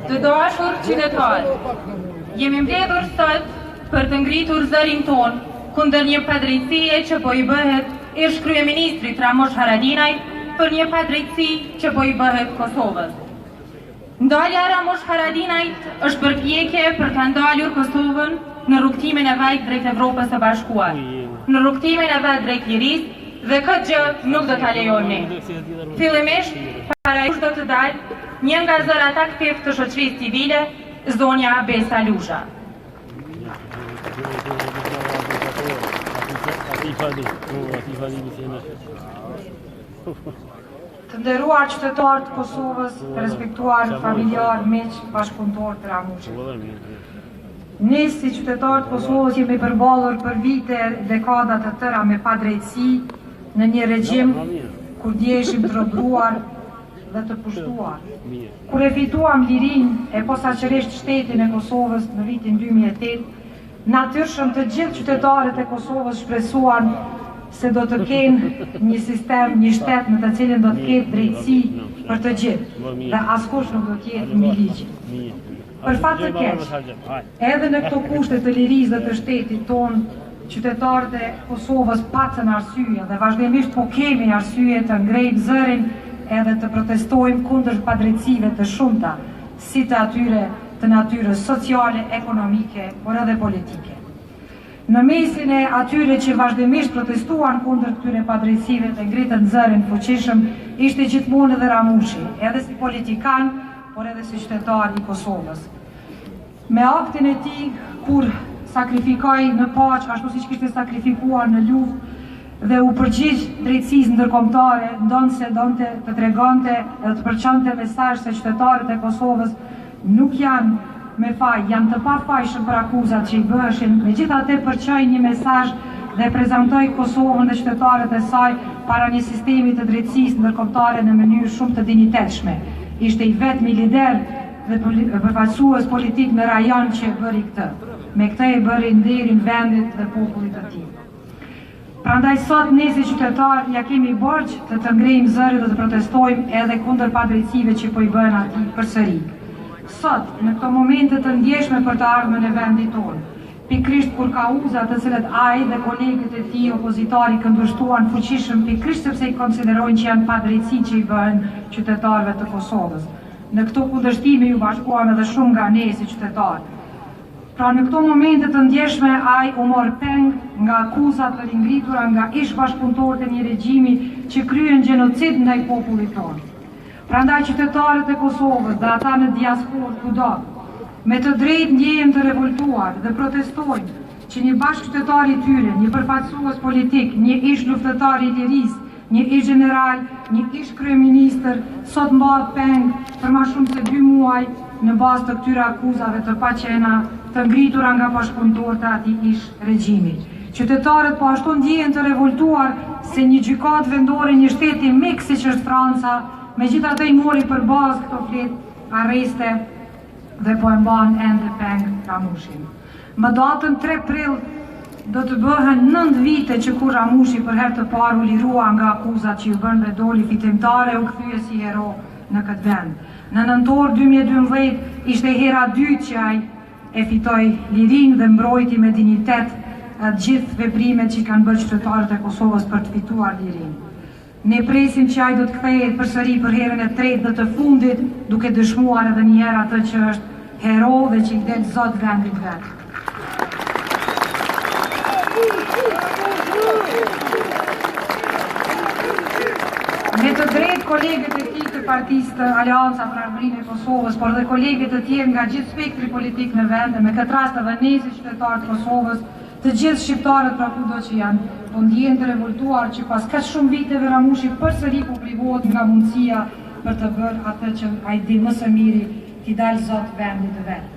Të dashur qytetarë, jemi mbledhur sot për të ngritur zërin tonë kundër një padrejtësie që po i bëhet ish kryeministrit Ramush Haradinaj për një padrejtësi që po i bëhet Kosovës. Ndalja e Ramush Haradinajt është përpjekje për ta ndalur Kosovën në rrugëtimin e vet drejt Evropës së Bashkuar, në rrugëtimin e vet drejt lirisë dhe këtë gjë nuk do ta lejojmë ne. Fillimisht, para jush do të dalë një nga zërat aktiv të shoqërisë civile, zonja Besa Luzha. Të nderuar qytetarë të Kosovës, të respektuar familjarë, miq, bashkëpunëtorë të Ramushit. Ne si qytetarë të Kosovës jemi përballur për vite, dekada të tëra me padrejtësi në një regjim kur ndjeheshim të robëruar dhe të pushtuar. Kur e fituam lirinë e posaçërisht shtetin e Kosovës në vitin 2008, Natyrshëm të gjithë qytetarët e Kosovës shpresuan se do të kenë një sistem, një shtet në të cilin do të ketë drejtësi për të gjithë dhe askush nuk do të jetë mbi ligjin. Për fat të keq, edhe në këto kushte të lirisë dhe të shtetit tonë, qytetarët e Kosovës patën arsye dhe vazhdimisht po kemi arsye të ngrejmë zërin edhe të protestojmë kundër padrejtësive të shumta, si të atyre të natyrës sociale, ekonomike, por edhe politike. Në mesin e atyre që vazhdimisht protestuan kundër këtyre padrejtësive dhe ngritën zërin fuqishëm, ishte gjithmonë edhe Ramushi, edhe si politikan, por edhe si qytetar i Kosovës. Me aktin e tij, kur sakrifikoi në paqe, ashtu siç kishte sakrifikuar në luftë, dhe u përgjigj drejtësisë ndërkombëtare, ndonëse donte të tregonte dhe të përçonte mesazh se qytetarët e Kosovës nuk janë me faj, janë të pafajshëm për akuzat që i bëheshin, megjithatë përçoi një mesazh dhe prezantoi Kosovën dhe qytetarët e saj para një sistemi të drejtësisë ndërkombëtare në mënyrë shumë të dinjitetshme. Ishte i vetmi lider dhe përfaqësues politik në rajon që e bëri këtë. Me këtë i bëri nderin vendit dhe popullit të tij. Prandaj sot ne si qytetarë ia kemi borxh të të ngrejmë zërin dhe të protestojmë edhe kundër padrejtësive që po i bëhen atij përsëri. Sot, në këto momente të ndjeshme për të ardhmen e vendit tonë, pikërisht kur kauza të cilët ai dhe kolegët e tij opozitarë i kundërshtuan fuqishëm pikërisht sepse i konsiderojnë që janë padrejtësi që i bëhen qytetarëve të Kosovës. Në këto kundërshtime iu bashkuan edhe shumë nga ne si qytetarë. Pra në këto momente të ndjeshme ai u mor peng nga akuza të ringritura nga ish-bashkëpunëtorët e një regjimi që kryen gjenocid ndaj popullit tonë. Prandaj qytetarët e Kosovës dhe ata në diasporë kudo, me të drejtë ndjehen të revoltuar dhe protestojnë që një bashkëqytetar i tyre, një përfaqësues politik, një ish-luftëtar i lirisë, Një ish-gjeneral, një ish-kryeministër, sot mbahet peng për ma shumë se dy muaj në bazë të këtyre akuzave të paqena, të ngritura nga bashkëpunëtorët e atij ish-regjimi. Qytetarët po ashtu ndjehen të revoltuar se një gjykatë vendore e një shteti mik siç është Franca, megjithatë i mori për bazë këto fletë arreste dhe po e mban ende peng Ramushin. Më datën 3 prill do të bëhen 9 vite që kur Ramushi për herë të parë u lirua nga akuzat që iu bënë dhe doli fitimtar e u kthye si hero në këtë vend. Në nëntor 2012 ishte hera e dytë që ai e fitoi lirinë dhe mbrojti me dinjitet gjithë veprimet që i kanë bërë qytetarët e Kosovës për të fituar lirinë. Ne presim që ai do të kthehet përsëri për herën e tretë dhe të fundit, duke dëshmuar edhe një herë atë që është hero dhe që i del zot vendit vet. Me të drejtë kolegët e tij të partisë të Aleanca për Ardhmërinë e Kosovës, por dhe kolegët e tjerë nga gjithë spektri politik në vend, e me këtë rast edhe ne si qytetarë të Kosovës, Të gjithë shqiptarët pra kudo që janë, po ndjehen të revoltuar që pas kaq shumë viteve Ramushi përsëri po privohet nga mundësia për të bërë atë që ai di më së miri, t'i dalë zot vendit të vet.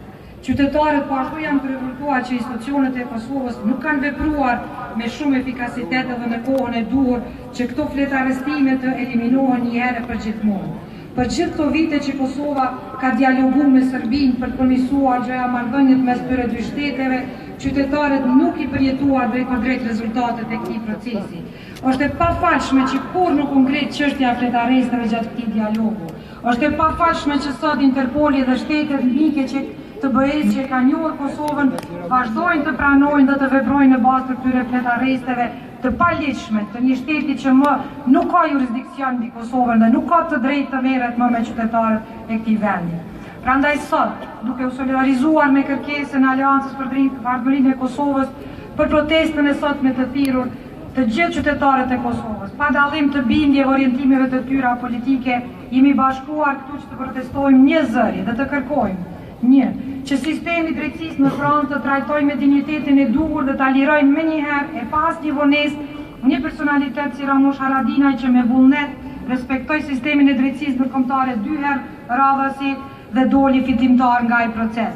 Qytetarët po ashtu janë të revoltuar që institucionet e Kosovës nuk kanë vepruar me shumë efikasitet edhe në kohën e duhur që këto fletarrestime të eliminohen një herë e përgjithmonë. Për gjithë këto vite që Kosova ka dialogu me Serbinë për të përmirësuar gjoja marrëdhëniet mes këtyre dy shteteve, qytetarët nuk i përjetuan drejtpërdrejt rezultatet e këtij procesi. Është e pafalshme që kurrë nuk u ngrit çështja e fletarresteve gjatë këtij dialogu. Është e pafalshme që sot Interpoli dhe shtetet mike që të BE-së që e kanë njohur Kosovën vazhdojnë të pranojnë dhe të veprojnë në bazë të këtyre fletarresteve të paligjshme të një shteti që më nuk ka jurisdiksion mbi Kosovën dhe nuk ka të drejtë të merret më me qytetarët e këtij vendi. Prandaj sot, duke u solidarizuar me kërkesën e Aleancës për Ardhmërinë e Kosovës për protestën e sotme të thirrur të gjithë qytetarët e Kosovës, pa dallim të bindjeve, orientimeve të tyra politike, jemi bashkuar këtu që të protestojmë një zëri dhe të kërkojmë, një, që sistemi i drejtësisë në Francë të trajtojë me dinjitetin e duhur dhe ta lirojë menjëherë e pa asnjë vonesë një personalitet si Ramush Haradinaj që me vullnet respektoi sistemin e drejtësisë ndërkombëtare dy herë radhazi dhe doli fitimtar nga ai proces.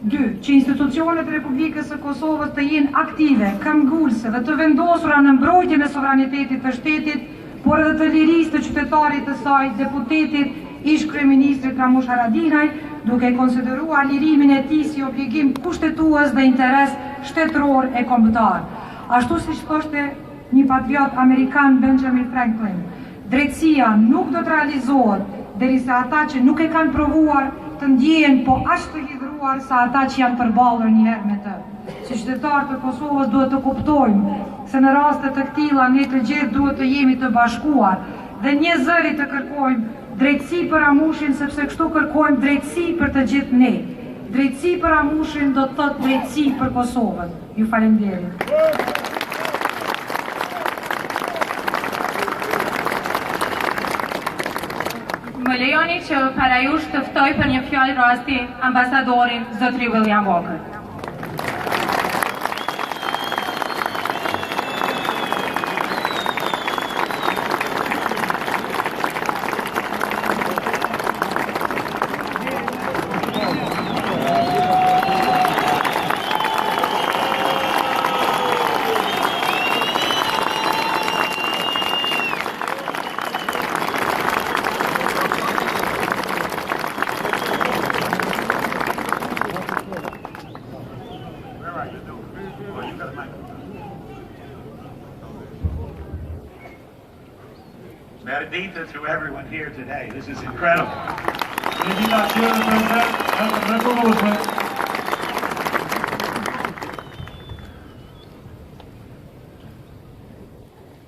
Dy, që institucionet e Republikës së Kosovës të jenë aktive, këmbgulëse dhe të vendosura në mbrojtjen e sovranitetit të shtetit, por edhe të lirisë të qytetarit të saj, deputetit, ish-kryeministrit Ramush Haradinaj, duke konsideruar lirimin e tij si obligim kushtetues dhe interes shtetëror e kombëtar. Ashtu siç thoshte një patriot amerikan Benjamin Franklin, Drejtësia nuk do të realizohet derisa ata që nuk e kanë provuar të ndjehen po aq të hidhëruar sa ata që janë përballur një herë me të. Si qytetarë të Kosovës duhet të kuptojmë se në raste të këtilla ne të gjithë duhet të jemi të bashkuar dhe një zëri të kërkojmë drejtësi për Ramushin sepse kështu kërkojmë drejtësi për të gjithë ne. Drejtësi për Ramushin do të thotë drejtësi për Kosovën. Ju faleminderit. Më lejoni që para jush të ftoj për një fjalë rasti ambasadorin zotri William Walker. Merdita to everyone here today. This is incredible. Merdita atyre prezent, është e mrekullueshme.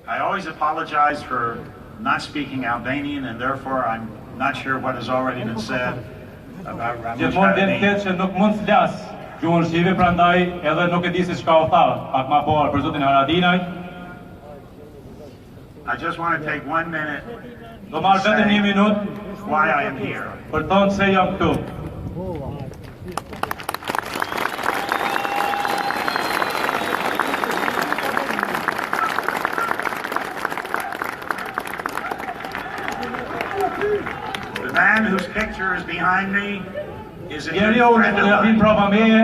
I always apologize for not speaking Albanian and therefore I'm not sure what has already been said about Ramush Gjithmonë vjen Haradinaj. keq që nuk mund të flas gjuhën shqipe, prandaj edhe nuk e di se çka u tha pak më parë për zotin Haradinaj. I just want to take one minute Do marr vetëm një minutë why I am here. për të thënë pse jam këtu. The man whose picture is behind me is a good Njeriu në friend of fotografinë mine. prapa meje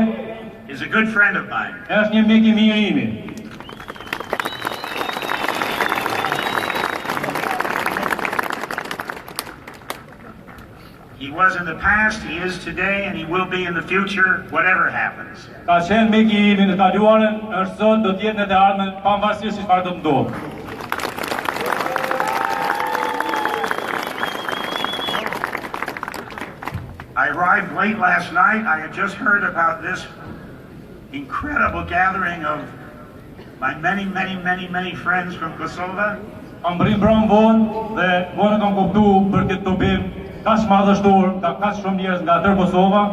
Is a good friend of mine. është një mik i mirë imi. He was in the past, he is today, and he will be in the future, whatever happens. Ka qenë mik i imi në të kaluarën, është sot, do të jetë në të ardhmen, pavarësisht se çfarë do të ndodhë. I arrived late last night. I had just heard about this incredible gathering of my many, many, many, many friends from Kosovo. Kam mbërri mbrëm vonë dhe vonë kam kuptu për këtë tubim kaq madhështor, nga kaq shumë njerëz nga tërë Kosova.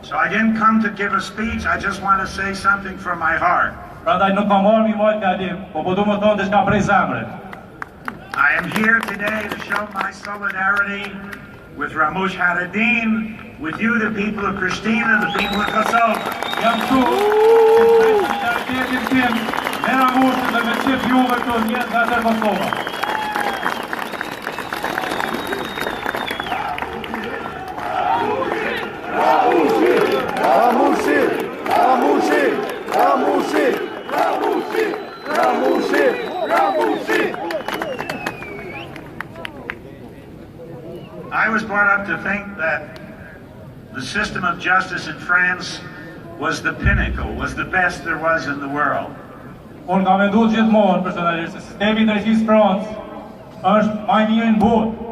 So I didn't come to give a speech. I just want to say something from my heart. Prandaj nuk kam marrë mi majt fjalim, po po du me thonë diçka prej zemre. I am here today to show my solidarity with Ramush Haradinaj, with you, the people of Pristina, the people of Kosovo. Jam këtu që të shpreh solidaritetin tim me Ramushin dhe me gjithë juve këtu njerëz nga tërë Kosova. Ramushi! Ramushi! Ramushi! Ramushi! Ramushi! Ramushi! I was brought up to think that the system of justice in France. was the pinnacle, was the best there was in the world. Unë kam menduar gjithmonë personalisht se sistemi i drejtësisë Francë është më i miri në botë.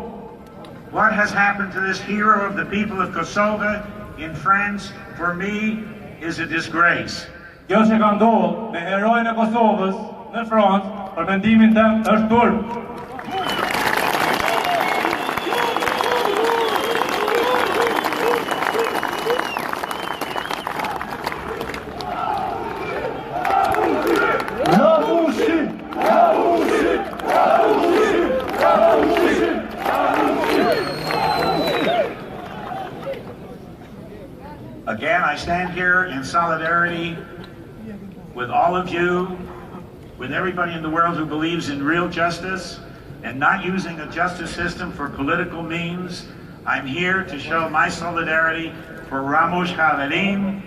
What has happened to this hero of the people of Kosovo in France, for me, is a disgrace. Kjo që ka ndodhur me heroin e Kosovës në Francë, për mendimin tim, është turp. Ramushi! Ramushi! Ramushi! Ramushi! Again, I stand here in solidarity with all of you, with everybody in the world who believes in real justice and not using a justice system for political means. I'm here to show my solidarity for Ramush Haradinaj,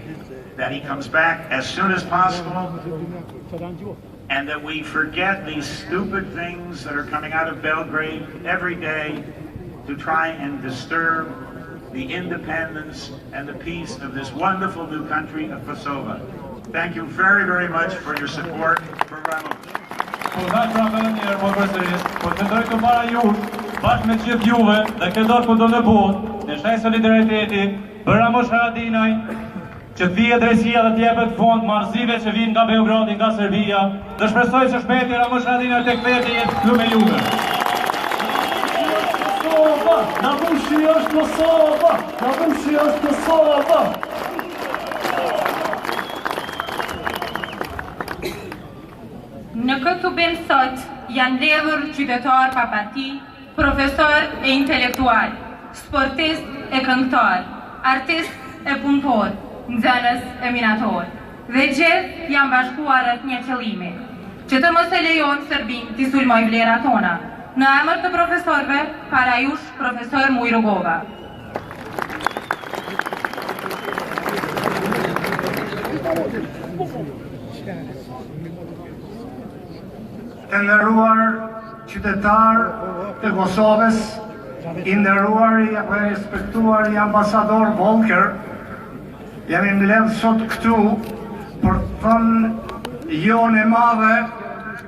that he comes back as soon as possible, and that we forget these stupid things that are coming out of Belgrade every day to try and disturb the independence and the peace of this wonderful new country of Kosovo. Thank you very, very much for your support for Ramush. Po thash pra edhe një herë, po përsëris, po qëndroj këtu para jush, bashkë me gjithë juve dhe këdo kudo në botë, në shenjë solidariteti për Ramush Haradinaj, që të vijë drejtësia dhe të jepet fund marrëzive që vijnë nga Beogradi, nga Serbia, dhe shpresoj që shpejti Ramush Haradinaj të kthehet të jetë këtu me juve. Kosova! Ramushi është Kosova! Ramushi është Kosova! Në këtë tubim sot janë mbledhur qytetarë pa parti, profesorë e intelektualë, sportistë e këngëtarë, artistë e punëtorë, nxënës e minatorë. Dhe gjithë janë bashkuar rreth një qëllimi, që të mos e lejojmë Serbinë t'i sulmojë vlerat tona. Në emër të profesorëve, para jush profesor Mujë Rugova. Të nderuar qytetarë të Kosovës, i nderuari apo i respektuari ambasador Volker, jemi mbledh sot këtu për të thënë jo-në e madhe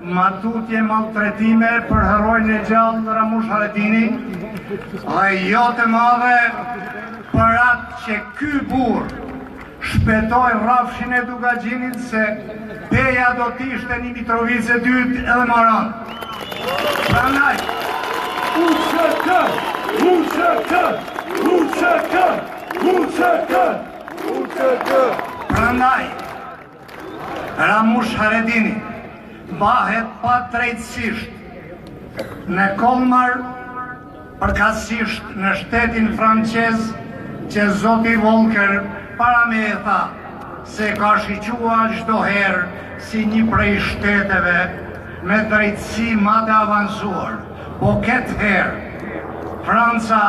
ma tutje maltretime për heroin e gjallë Ramush Haradinaj dhe jo të madhe për atë që ky burrë Shpëtoi rrafshin e Dukagjinit se Peja do të ishte një Mitrovicë e dytë edhe më rëndë. Prandaj, UÇK! UÇK! UÇK! UÇK! UÇK! Prandaj, Ramush Haradinaj mbahet padrejtësisht në Kolmar përkatësisht në shtetin francez që zoti Volker para meje tha se ka shiqua çdo herë si një prej shteteve me drejtësi ma të avancuar, po këtë herë Franca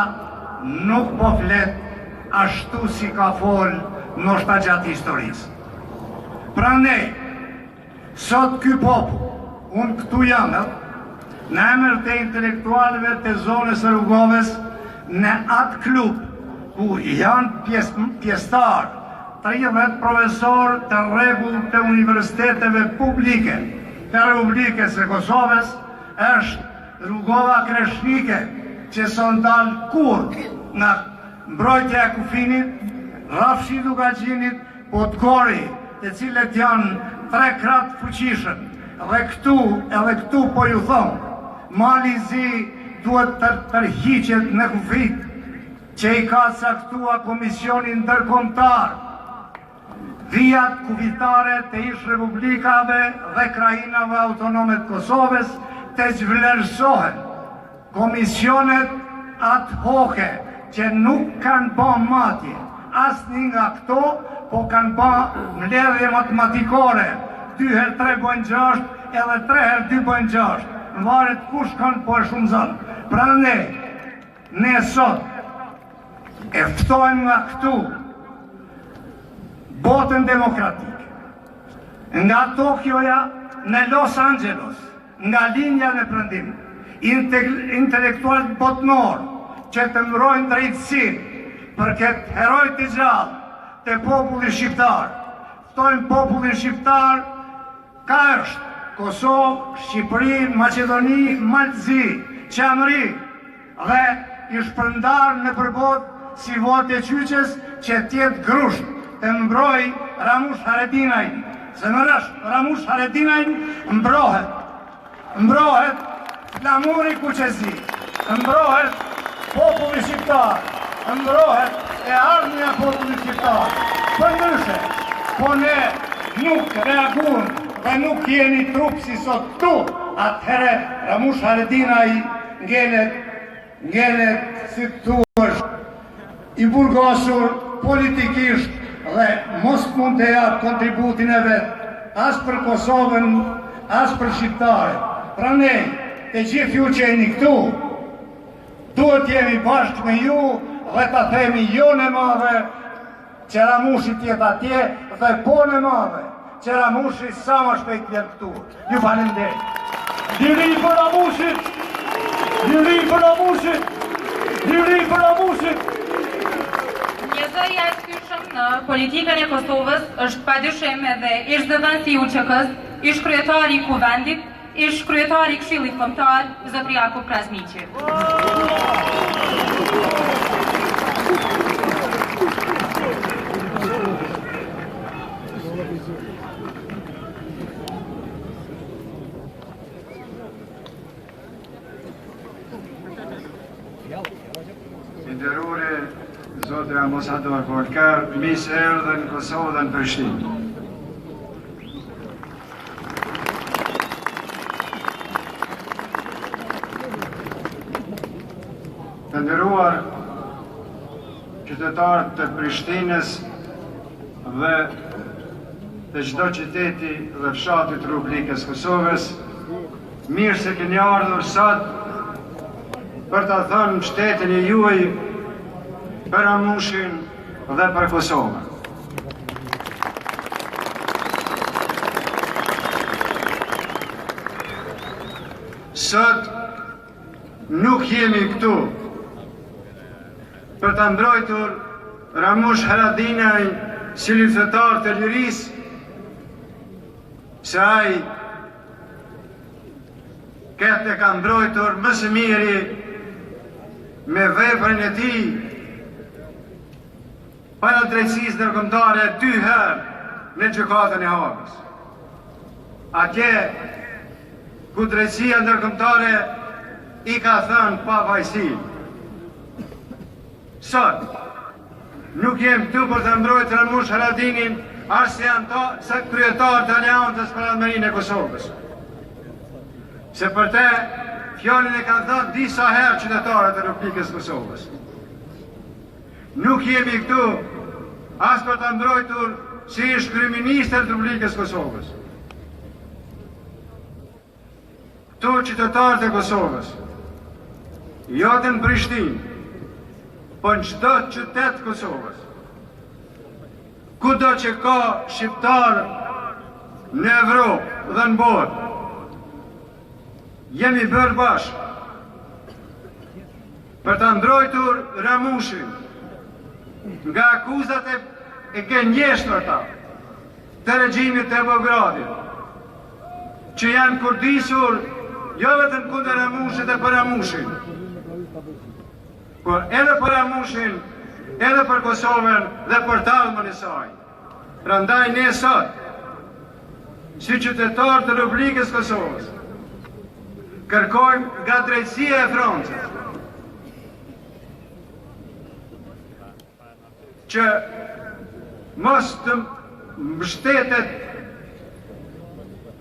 nuk po flet ashtu si ka fol ndoshta gjatë historisë. Prandaj, Sot ky popull, unë këtu jam edhe, në emër të intelektualëve të zonës së Rugovës, në atë klub ku janë pjesëtarë 30 profesorë të rregullt të universiteteve publike të Republikës së Kosovës, është Rugova kreshnike që s'o ndalë kurrë nga mbrojtja e kufinit, rrafshi i Dukagjinit, Podgori, të cilët janë trekrat fuqishëm, dhe këtu, edhe këtu po ju thom, Mali i Zi duhet të tërhiqet në kufijtë që i ka caktua Komisioni Ndërkombëtar, vijat kufitare të ish republikave dhe krahinave autonome të Kosovës të zhvlerësohen. Komisionet ad hoc-e që nuk kanë ba matje, asnjë nga këto, po kanë ba mbledhje matematikore, dy herë tre bojnë gjashtë, edhe tre herë dy bojnë gjashtë, varet kush kanë po e shumëzon. Prandaj, ne sot e ftojmë nga këtu botën demokratike, nga Tokioja në Los Angeles, Nga lindja në perëndim, intelektualët botënorë që të mbrojnë drejtësinë për këtë heroi të gjallë të popullit shqiptar. Ftojmë popullin shqiptar ka është Kosovë, Shqipëri, Maqedoni, Mal të Zi, Çamëri dhe i shpërndarë nëpër botë si votë e qyqes që të jetë grusht të mbrojë Ramush Haradinajn, se me Ramush Haradinajn mbrohet. Mbrohet flamuri kuqezi, mbrohet populli shqiptar, mbrohet e ardhmja e popullit shqiptar. Përndryshe, po ne nuk reaguam dhe nuk jeni trup si sot këtu, atëherë Ramush Haradinaj ngelet Ngelet, si të thuash, i burgosur politikisht dhe mos mund të japë kontributin e vet as për Kosovën, as për shqiptarët. Prandaj, të gjithë ju që jeni këtu, duhet të jemi bashkë me ju dhe ta themi jo-në e madhe Që Ramushi të jetë atje dhe po-në e madhe, që Ramushi sa më shpejt të vjen këtu. Ju faleminderit. Liri për Ramushin! Liri për Ramushin! Liri për Ramushin! Një zë i arsyeshëm në politikën e Kosovës është padyshim edhe ish-zëdhënësi i UÇK-së, ish-kryetari i Kuvendit, Ish-kryetari i Këshillit Kombëtar, zotëri Jakup Krasniqi. I nderuari zoti ambasador Volker, mirë se erdhe në Kosovë dhe në Prishtinë. Të nderuar qytetarë të Prishtinës dhe të çdo qyteti dhe fshati të Republikës Kosovës, mirë se keni ardhur sot për ta dhënë mbështetjen e juaj për Ramushin dhe për Kosovën. Sot nuk jemi këtu për ta mbrojtur Ramush Haradinaj si luftëtar të lirisë, se ai këtë e ka mbrojtur më së miri me veprën e tij Para drejtësisë ndërkombëtare dy herë në Gjykatën e Hagës. Atje ku drejtësia ndërkombëtare i ka thënë pafajësinë. Sot nuk jem këtu për të mbrojtur Ramush Haradinin as si anëtar, si kryetar të Aleancës për Ardhmërinë e Kosovës. Se për te fjalën e kanë thënë disa herë qytetarët e Republikës së Kosovës. Nuk jemi këtu as për ta mbrojtur si ish kryeministër të Republikës së Kosovës. Këtu qytetarët e Kosovës, jo vetëm në Prishtinë, po në çdo qytet të Kosovës, kudo që ka shqiptarë në Evropë dhe në botë, jemi bërë bashkë Për ta mbrojtur Ramushin nga akuzat e, e gënjeshtërta të regjimit të Beogradit, që janë kurdisur jo vetëm kundër Ramushit dhe për Ramushin, por edhe për Ramushin, edhe për Kosovën dhe për të ardhmen e saj. Prandaj ne sot, si qytetarë të Republikës së Kosovës, kërkojmë nga drejtësia e Francës që mos të mbështetet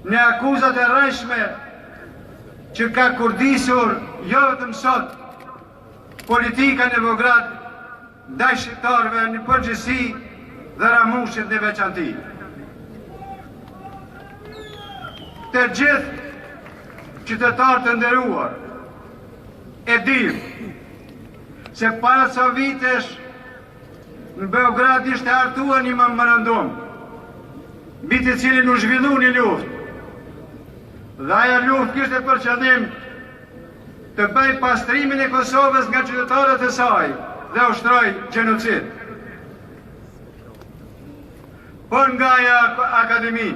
në akuzat e rrejshme që ka kurdisur jo vetëm sot politika në Beograd ndaj shqiptarëve në përgjithësi dhe Ramushit në veçanti. Të gjithë qytetarë të nderuar, e dimë se para ca vitesh në Beograd ishte hartuar një memorandum mbi të cilin u zhvillu një luftë. Dhe ajo luftë kishte për qëllim të bëjë pastrimin e Kosovës nga qytetarët e saj dhe ushtrojë gjenocid. Por nga ajo akademi,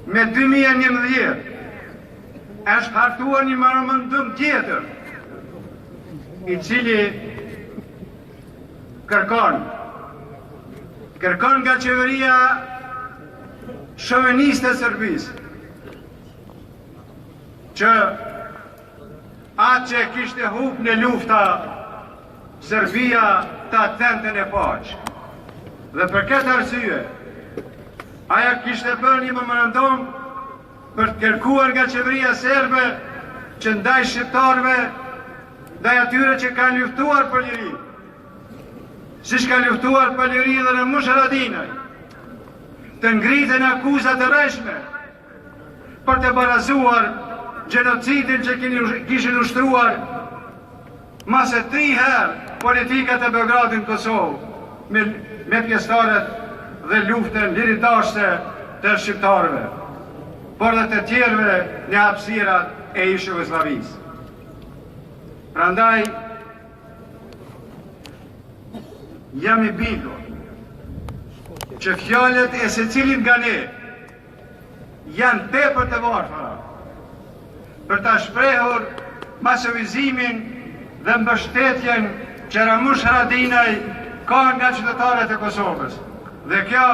me 2011, është hartuar një memorandum tjetër, i cili kërkon, kërkon nga qeveria shoviniste e Serbisë, që atë që e kishte hup në lufta Serbia ta kthente në paqe. Dhe për këtë arsye, ajo kishte bërë një memorandum për të kërkuar nga qeveria serbe që ndaj shqiptarëve, ndaj atyre që kanë luftuar për liri, siç ka luftuar për liri dhe Ramush Haradinaj, të ngriten akuza të rrejshme për të barazuar gjenocidin që kishin ushtruar ma se tri herë politikat e Beogradit në Kosovë me, me pjesëtarët dhe luftën liridashëse të shqiptarëve, por dhe të tjerëve në hapësirat e ish Jugosllavisë. Prandaj, jam i bindur që fjalët e secilit nga ne janë tepër të varfëra për ta shprehur masivizimin dhe mbështetjen që Ramush Haradinaj ka nga qytetarët e Kosovës. Dhe kjo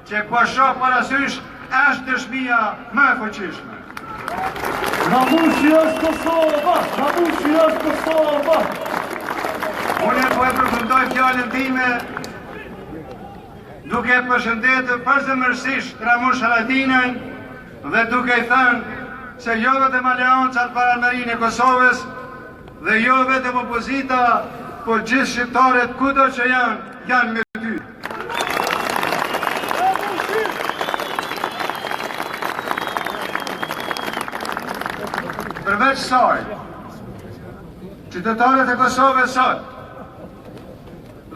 që po shoh parasysh është dëshmia më e fuqishme. Ramushi është Kosova! Ramushi është Kosova! Unë po e përfundoj fjalën time Duke e përshëndetur përzemërsisht Ramush Haradinajn dhe duke i thënë se jo vetëm Aleanca për Ardhmërinë e Kosovës dhe jo vetëm opozita, por gjithë shqiptarët kudo që janë, janë me ty. Përveç saj, qytetarët e Kosovës sot,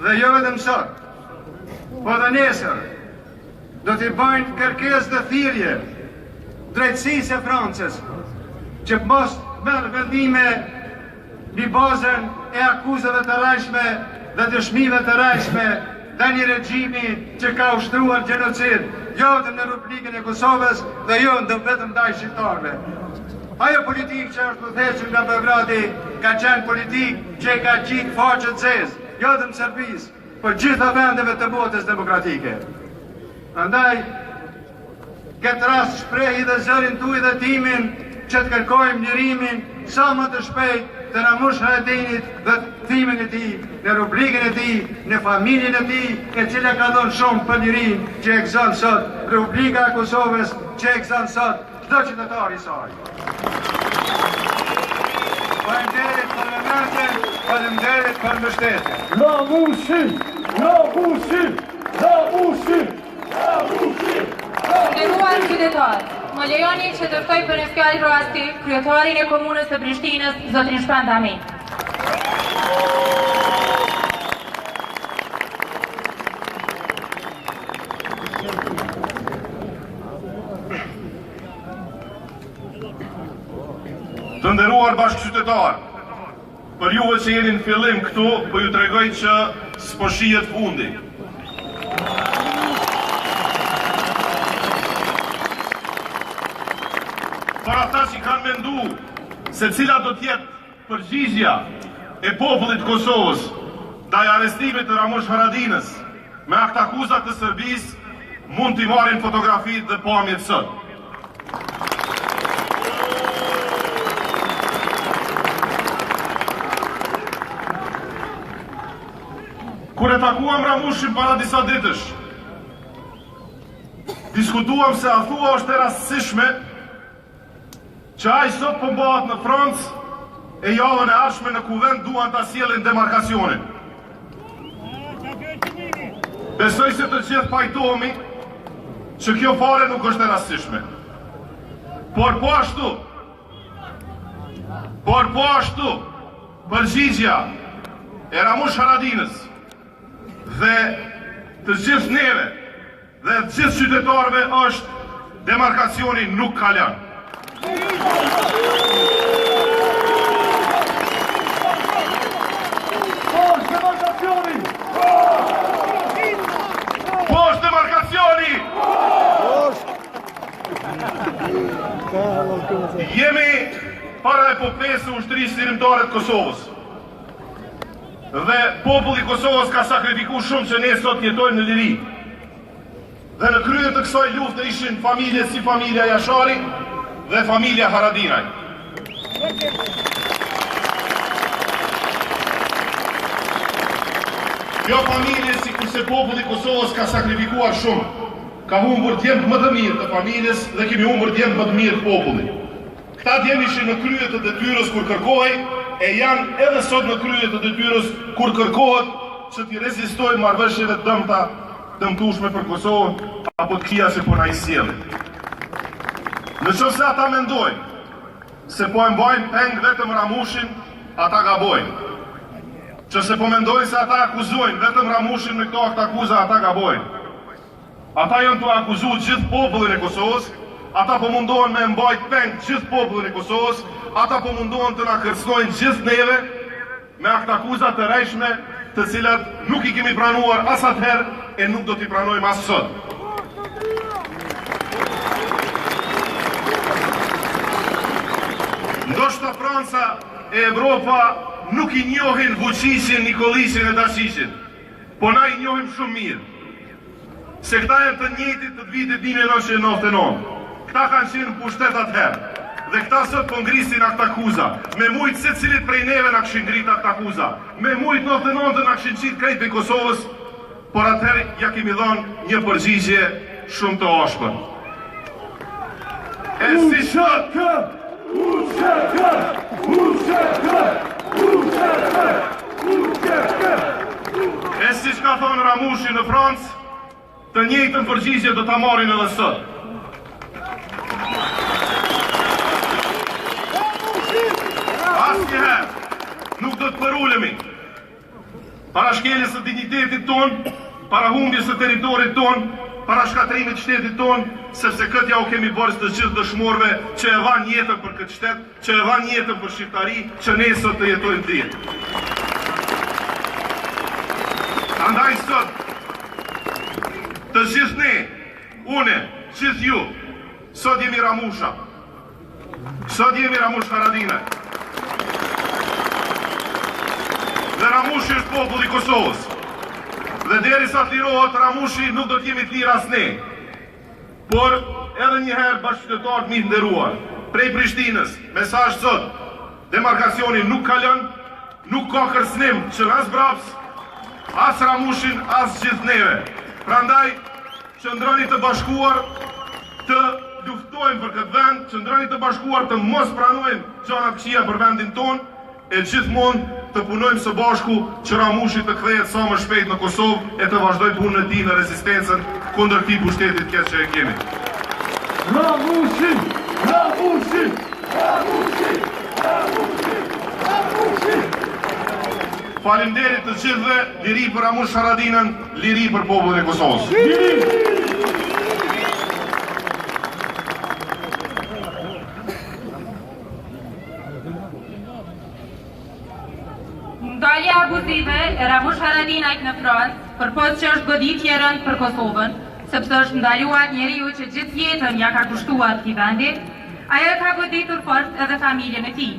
dhe jo vetëm sot, Po edhe nesër, do t'i bëjnë kërkesë dhe thirrje drejtësisë së Francës, që mos merr vendime mbi bazën e akuzave të rrejshme dhe dëshmive të rrejshme ndaj një regjimi që ka ushtruar gjenocid, jo vetëm në Republikën e Kosovës dhe jo vetëm ndaj shqiptarëve. Ajo politikë që është udhëhequr nga Beogradi ka qenë politikë që e ka qitë faqe të zezë, jo vetëm Serbisë, por gjitha vendeve të botës demokratike. Prandaj, këtë rast shprehi dhe zërin tuj dhe timin që të kërkojmë lirimin sa më të shpejt të Ramush Haradinajt dhe kthimin e tij në Republikën e tij, në familjen e tij, e cila ka dhënë shumë për lirinë që e gëzon sot Republika e Kosovës, që e gëzon sot Çdo qytetar i saj. Faleminderit për vëmendjen, faleminderit për mbështetjen. Ramushi! Ramushi! Ramushi! Ramushi! Të nderuar qytetarë, më lejoni që të ftoj për një fjalë rasti kryetarin e komunës së Prishtinës, zotrin Shpend Ahmeti. Të nderuar bashkëqytetarë, për juve që jeni në fillim këtu, po ju tregoj që s'po shihet fundi. Për ata që kanë mendu se cila do të jetë Përgjigja e popullit të Kosovës ndaj arrestimit të Ramush Haradinës me aktakuza të Serbisë mund t'i marrin fotografitë dhe pamjet sot. Kur e takuam Ramushin para disa ditësh, diskutuam se a thua është e rastësishme Që ai sot po mbahet në Francë e javën e ardhshme në Kuvend duan ta sjellin demarkacionin. Besoj se të gjithë pajtohemi që kjo fare nuk është e rastësishme. Por po ashtu, por po ashtu, përgjigja e Ramush Haradinës dhe të gjithë neve Dhe të gjithë qytetarëve është demarkacioni nuk kalon. Poshtë demarkacioni! Poshtë demarkacioni! para epopesë së Ushtrisë Çlirimtare të Kosovës. Dhe populli i Kosovës ka sakrifiku shumë që ne sot jetojmë në liri. Dhe në krye të kësaj lufte ishin familje si familja Jashari dhe familja Haradinaj. Kjo familje sikurse populli i Kosovës ka sakrifikuar shumë. Ka humbur djemtë më të mirë të familjes dhe kemi humbur djemtë më të mirë të popullit. Këta djem ishin në krye të detyrës kur kërkohej e janë edhe sot në krye të detyrës kur kërkohet që t'i rezistojnë marrëveshjeve të dëmta, dëmtueshme për Kosovën apo të këqija që po na i sjellin. Në qoftë se ata mendojnë se po e mbajnë peng vetëm Ramushin, ata gabojnë. Qoftë se po mendojnë se ata akuzojnë vetëm Ramushin me këto aktakuza, ata gabojnë. Ata janë tu akuzu gjithë popullin e Kosovës, ata po mundohen me e mbajt peng gjithë popullin e Kosovës, ata po mundohen të na kërcënojnë gjithë neve me aktakuza të rrejshme, të cilat nuk i kemi pranuar as atëherë e nuk do t'i pranojmë as sot. Ndoshta Franca e Evropa nuk i njohin Vuçiqin, Nikoliqin e Daçiqin. Po na i njohim shumë mirë. Se këta janë të njëjtit të vitit 1999. Këta kanë qenë në pushtet atëherë. Dhe këta sot po ngrisin aktakuza. Me mujt secilit prej neve na kishin ngrit aktakuza. Me mujt 99 na kishin qitë krejt prej Kosovës, por atëherë ja kemi dhënë një përgjigje shumë të ashpër. E si UÇK! UÇK! UÇK! UÇK! UÇK! E siç ka thonë Ramushi në Francë, të njëjtën përgjigje do ta marrin edhe sot. Asnjëherë nuk do të përulemi Para shkeljes së dinjitetit tonë, para humbjes së territorit tonë, para shkatërrimit të shtetit tonë, sepse këtë ja u kemi borxh të gjithë dëshmorëve që e dhanë jetën për këtë shtet, që e dhanë jetën për shqiptari, që ne sot të jetojmë të lirë. Andaj sot, të gjithë ne, une, gjithë ju, sot jemi Ramusha, Sot jemi Ramush Haradinaj. Dhe Ramushi është populli i Kosovës. Dhe derisa të lirohet Ramushi nuk do të jemi të lirë as ne. Por edhe një herë bashkëqytetarë të mi të nderuar, prej Prishtinës, mesazh sot, demarkacioni nuk kalon, nuk ka kërcënim që na zbraps, as Ramushin, as gjithë neve. Prandaj Qëndroni të bashkuar të luftojmë për këtë vend, qëndroni të bashkuar të mos pranojmë gjëra të këqija për vendin tonë e gjithmonë të punojmë së bashku që Ramushi të kthehet sa më shpejt në Kosovë e të vazhdojë punën e tij në rezistencën kundër këtij pushteti të keq që e kemi. Ramushi! Ramushi! Ramushi! Ramushi! Ramushi! Faleminderit të gjithëve, liri për Ramush Haradinën, liri për popullin e Kosovës. Liri! Ndalja abuzive e Ramush Haradinajt në Francë, përpos që është goditje e rëndë për Kosovën, sepse është ndaluar njeriu që gjithë jetën ja ka kushtuar këtij vendi, ajo e ka goditur fort edhe familjen e tij.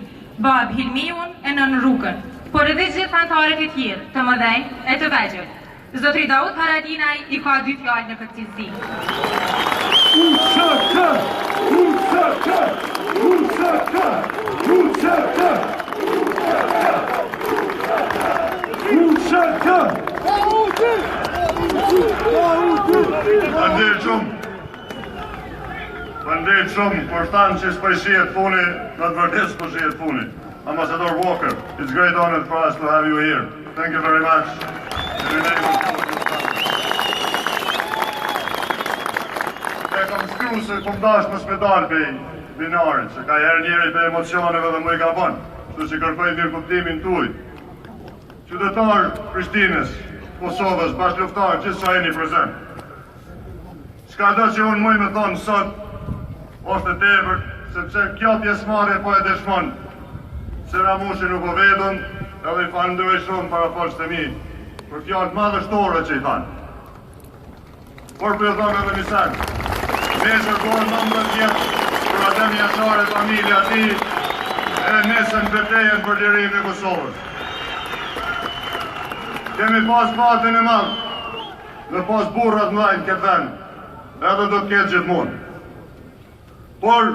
Babë Hilmiun e nënë Rukën, por edhe gjithë anëtarët e tjerë, të mëdhenj e të vegjël. Zotri Daut Haradinaj i ka dy fjalë në këtë cilësi. UÇK! UÇK! UÇK! UÇK! UÇK! Faleminderit shumë. Faleminderit shumë, por thanë që s'po i shihet funi, në të vërtetë s'po shihet funi. Ambassador Walker, it's great honor for us to have you here. Thank you very much. In the name of E kam shkru se kom dash mos me dalë pej binarit, se ka herë njeri pej emocioneve dhe më i gabon, kështu që kërkoj mirëkuptimin tuj. Qytetarë Prishtinës, Kosovës, bashkëluftarë, gjithë sa jeni prezent. Çkado që unë muj me thonë sot, është e tepërt, sepse kjo pjesëmarrje po e dëshmon se Ramushi nuk o vetëm, edhe i falënderoj shumë parafolësit e mi për fjalët madhështore që i thanë. Por po ju them edhe një sen, nesër bëhen 19 vjet për Adem Jashari e familja e tij. pjesë në betejën për lirinë e Kosovës. Kemi pas fatin e madh me pas burra të mëdhenj në këtë vend, edhe do të ketë gjithmonë. Por,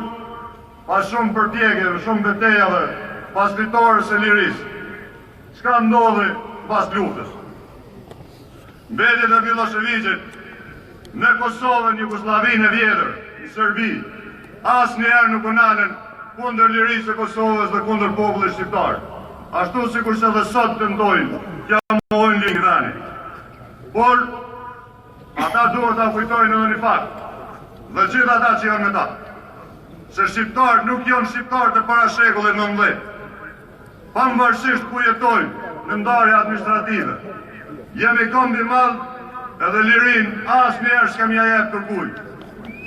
pas shumë përpjekjeve, shumë betejave, pas fitores së lirisë, çka ndodhi pas luftës? Mbetjet e Millosheviqit në Kosovën, Jugosllavinë e vjetër, në Serbi, asnjëherë nuk u nalën kundër lirisë së Kosovës dhe kundër popullit shqiptar, ashtu sikurse edhe sot tentojnë t'ia mohojnë lirinë vendit. Por, ata duhet ta kujtojnë edhe një fakt, dhe gjithë ata që janë me ta, se shqiptarët nuk janë shqiptarët e para shekullit 19. Pavarësisht ku jetojmë në ndarje administrative, jemi komb i madh edhe lirinë asnjëherë s'kem ja jep kërkujt.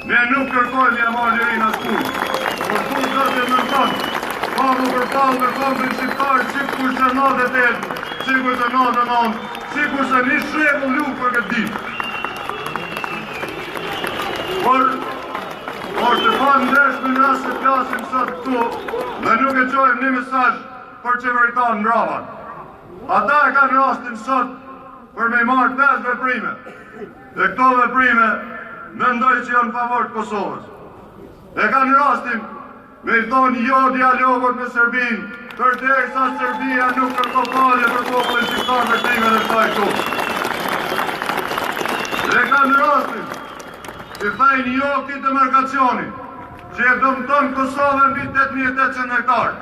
Ne nuk kërkojmë ja marrë lirinë askujt, por kushdo që tenton, ka m'u përballë me kombin shqiptar sikurse 98, sikurse 99, sikurse një shekull luftë për këtë ditë. Por, Është e pandershme në rast se flasim sot këtu dhe nuk e çojmë një mesazh për qeveritarët mbrapa. Ata e kanë rastin sot për me i marrë 5 veprime. Dhe këto veprime mendoj që janë në favor të Kosovës. E kanë rastin Me i thonë jo dialogut me Serbinë, përderisa Serbia nuk kërkon falje për popullin shqiptar me krimet e saj këtu. Dhe kanë rastin, t'i thajnë jo këtij demarkacioni, që e dëmton Kosovën mbi 8800 hektar.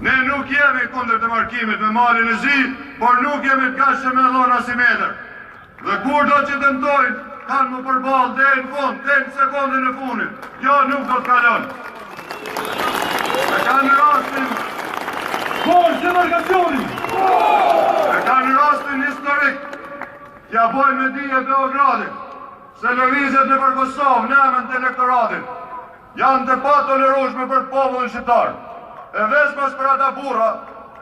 Ne nuk jemi kundër demarkimit me Malin e Zi, por nuk jemi të gatshëm me dhonë asnjë metër. Dhe kurdo që tentojnë, kanë m'u përballë deri në fund, deri në sekondën e fundit. Kjo nuk do të kalon. E kanë rastin... Kundër demarkacionit! E kanë rastin historik, t'ia bojnë me dije Beogradit, se lëvizjet nëpër Kosovë, në emën të elektoratit, Janë të patolerueshme për popullin shqiptar. E veçmas për ata burra,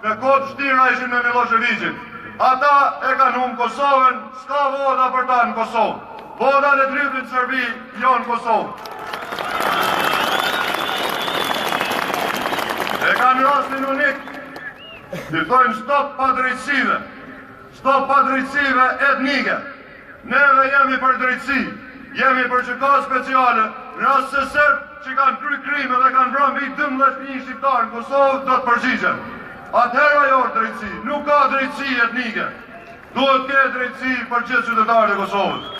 në kohë të vështira ishin me Millosheviqin. Ata e kanë humbë Kosovën, s'ka vota për ta në Kosovë. Vota le të lypin në Serbi, jo në Kosovë. E kanë rastin unik, t'i thojnë stop padrejtësive, stop padrejtësive etnike. Neve jemi për drejtësi, jemi për gjykatë speciale, në rast se serbët që kanë kry krime dhe kanë vra mbi 12.000 shqiptarë në Kosovë do të përgjigjen. Atëherë ajo është drejtësi, nuk ka drejtësi etnike. Duhet të ketë drejtësi për gjithë qytetarët e Kosovës.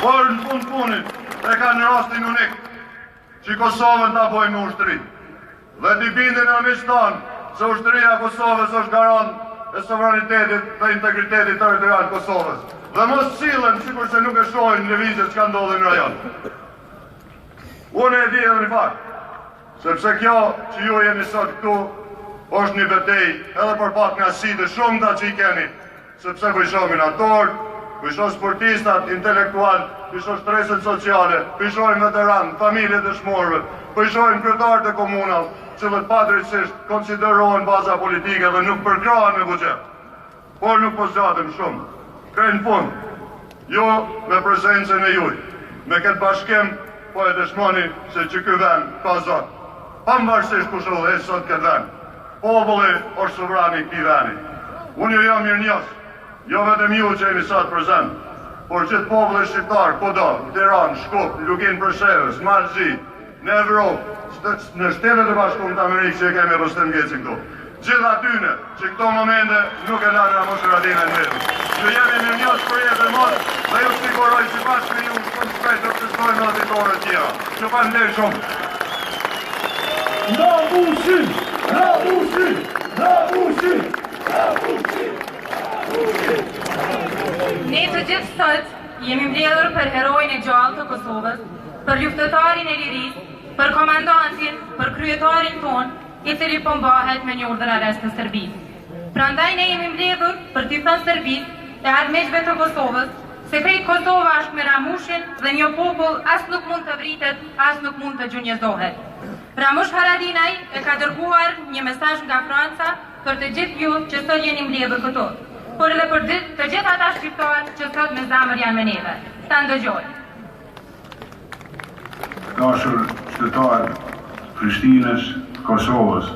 Por në fund fundit e kanë rastin unik që Kosovën ta bojnë me ushtri. Dhe t'i bindin armiqtë tanë se ushtria e Kosovës është garant e sovranitetit dhe integritetit territorial të Kosovës. Dhe mos sillen sikurse nuk e shohin lëvizjet çka ndodhin në rajon. Unë e di edhe një fakt, sepse kjo që ju jeni sot këtu është një betejë edhe për pakënaqësitë e shumta që i keni, Sepse po i shoh minatorët, po i shoh sportistat, intelektualët, po i shoh shtresën sociale, po i shohim veteranët, familjet e dëshmorëve, po i shohim kryetarët e komunave, të cilët padrejtësisht konsiderohen baza politike dhe nuk përkrahen me buxhet. Por nuk po zgjatem shumë. Krejt në fund, ju me prezencën e juj, me këtë bashkim po e dëshmoni se që ky vend ka Zot. Pavarësisht kush udhëheq sot këtë vend. Populli është sovrani i këtij vendi. Unë ju jam mirënjohës, jo vetëm ju që jeni sot prezent, por gjithë popullit shqiptar kudo, në Tiranë, Shkup, në Luginë Preshevës, Mal Zi, në Evropë, në Shtetet e Bashkuara të Amerikës që e kemi Rrustem Gecin këtu. Gjithë atyne që këto momente nuk e lanë Ramush Haradinajn vetëm. Ju jemi mirënjohës për jetë e mot dhe ju siguroj që bashkë me ju shumë shpejt do të festojmë edhe fitore tjera. Ju faleminderit shumë. Ramushi! Ramushi! Ramushi! Ramushi! Ne të gjithë sot jemi mbledhur për heroin e gjallë të Kosovës, për luftëtarin e lirisë, për komandantin, për kryetarin tonë, i cili po mbahet me një urdhër arrest të Serbisë. Prandaj ne jemi mbledhur për t'i thënë Serbisë e armiqve të Kosovës se krejt Kosova është me Ramushin dhe një popull as nuk mund të vritet, as nuk mund të gjunjëzohet. Ramush Haradinaj e ka dërguar një mesazh nga Franca për të gjithë ju që sot jeni mbledhur këtu, por edhe për të gjithë ata shqiptarë që sot me zemër janë me neve. Ta ndëgjojmë. Të dashur qytetarë të Prishtinës, të Kosovës.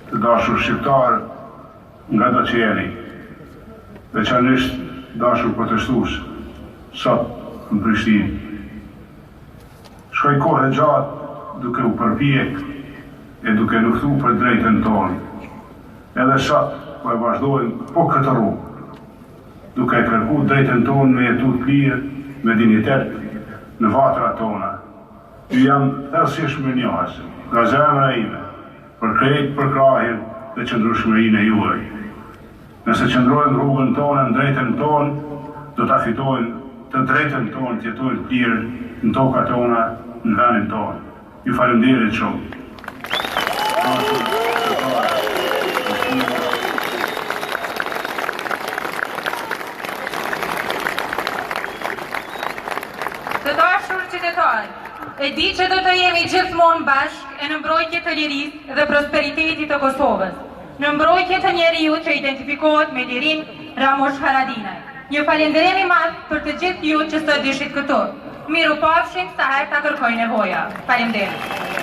Të dashur shqiptarë, ngado që jeni, veçanërisht dashur protestues, sot në Prishtinë. Shkoi kohë e gjatë duke u përpjek e duke luftu për drejtën tonë. Edhe sot po e vazhdojmë po këtë rrugë, duke e kërku drejtën tonë me jetu të lirë, me dinjitet, në vatrat tona. Ju jam thellësisht mirënjohës, nga zemra ime, për krejt përkrahjen dhe qëndrueshmërinë e juaj. Nëse qëndrojmë në rrugën tonë e në drejtën tonë, do ta fitojmë të drejtën tonë të jetojmë të lirë në tokat tona, në vendin tonë. Ju faleminderit shumë. Të dashur qytetarë, e di që do të jemi gjithmonë bashkë e në mbrojtje të lirisë dhe prosperitetit të Kosovës, në mbrojtje të njeriut që identifikohet me lirinë Ramush Haradinaj. Një falënderim i madh për të gjithë ju që sot ishit këtu. Mirupafshim sa herë ta kërkojë nevoja. Faleminderit.